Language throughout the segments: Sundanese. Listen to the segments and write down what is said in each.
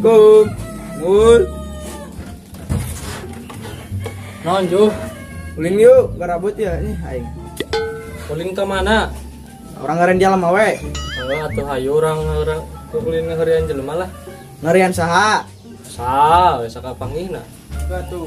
Assalamualaikum. Mul. Non, Juh. Ulin yuk, garabut ya ini aing. Ulin ke mana? Orang ngaren dia lama we. Oh, atuh hayu orang ulin ngahurian jelema lah. Ngarian saha? Sa, we sakapanggihna. Atuh.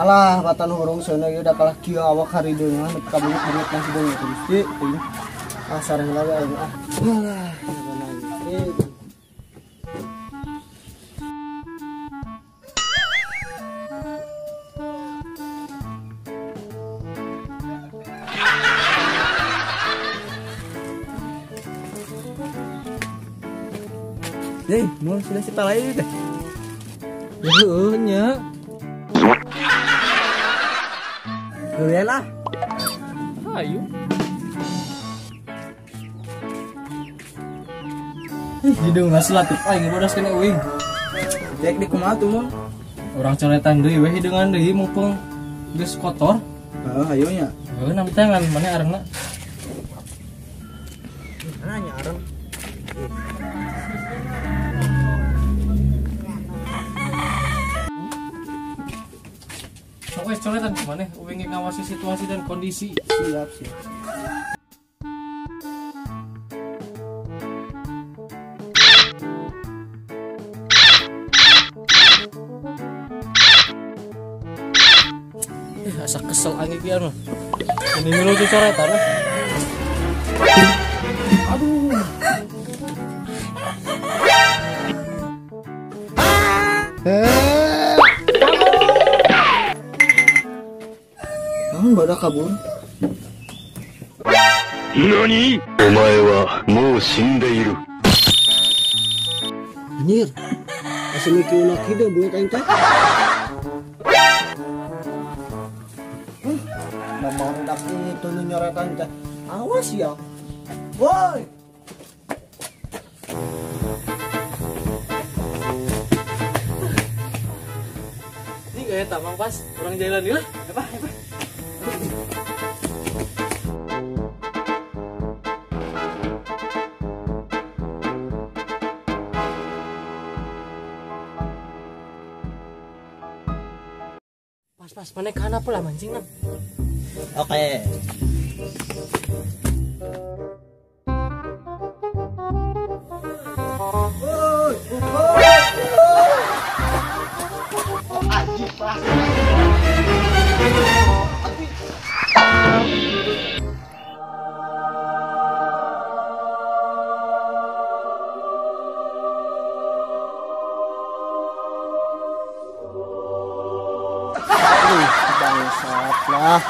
Alah, batan hurung sono ieu da kalah kieu awak harideung mah nepi ka beungeut-beungeut nasi deui teh Gusti. Ah sareng heula we aing ah. Alah, nanaon. Hei, mul sudah si palai teh. Ya heueuh nya. Durian lah. Ayo. Ih, hidung ngasih aing bodas kena uing. Dek di kumaha tuh mul? Urang coretan deui we hideungan deui mumpung geus kotor. Heeh, hayu nya. Heuh, nam teh ngan mana arengna? Mana nya areng? Sok coretan mana? Uing ngawasi situasi dan kondisi. Siap, siap. Asa kesel aing iki anu. Ini milu tuh coretan ah. Aduh. Naon badak kabur? Nani? Omae wa mou shindeiru. Anjir. Asa mikir unak hideung beungeut aing teh. Nama itu nu nyoretan teh. Awas ya. Woi. Ini gaya tamang pas orang jalan lah. Apa? Apa? Pas-pas mana kana pula mancing nam. Oke. Bangsat lah.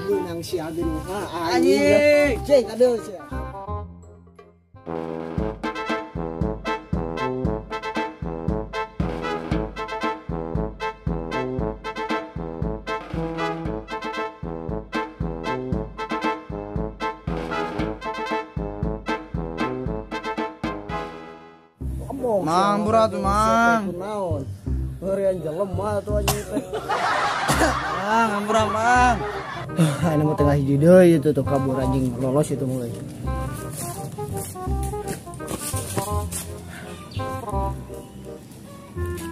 Menang si Ageng anjing. Cek aduh sia. Mang berat mang. Naon? Heureun jelema tuh anjing teh. Mang, ampura mang. Ini mau tengah hiji deui itu tuh kabur anjing lolos itu mulai.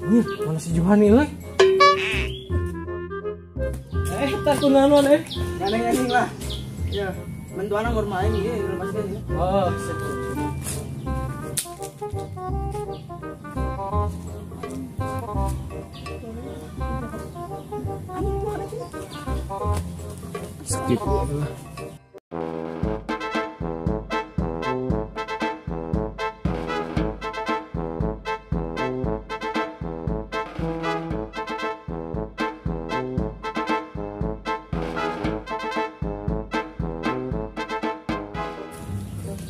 Nih, mana si Johani leh? Tak kunaon eh. Aneh-aneh lah. Ya, mentuana bermain ieu pasti. Oh, sip. Skip.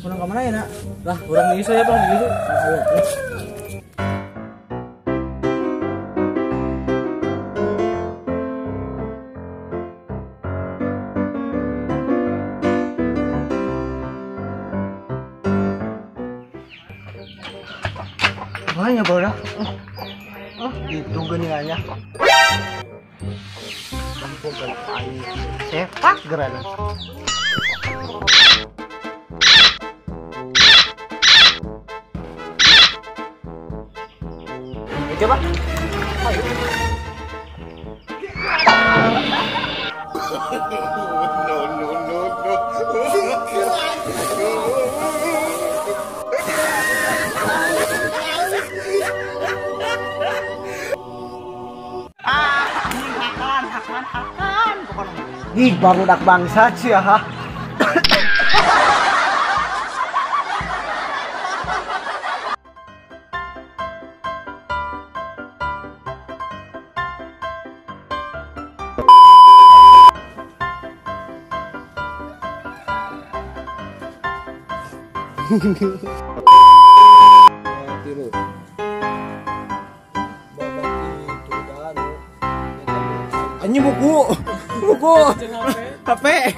Pulang ke mana ya, nak? Lah, kurang bisa ya, Bang, gitu. Ayo. Kumaha nya bola? Itu geuningannya. Kampung kan aing sepak gerana. Coba. Ayo. No, no, no, no. Hakan, pokoknya. Ih, barudak bangsa sih ya. Tilu. Anjing buku. Buku. HP.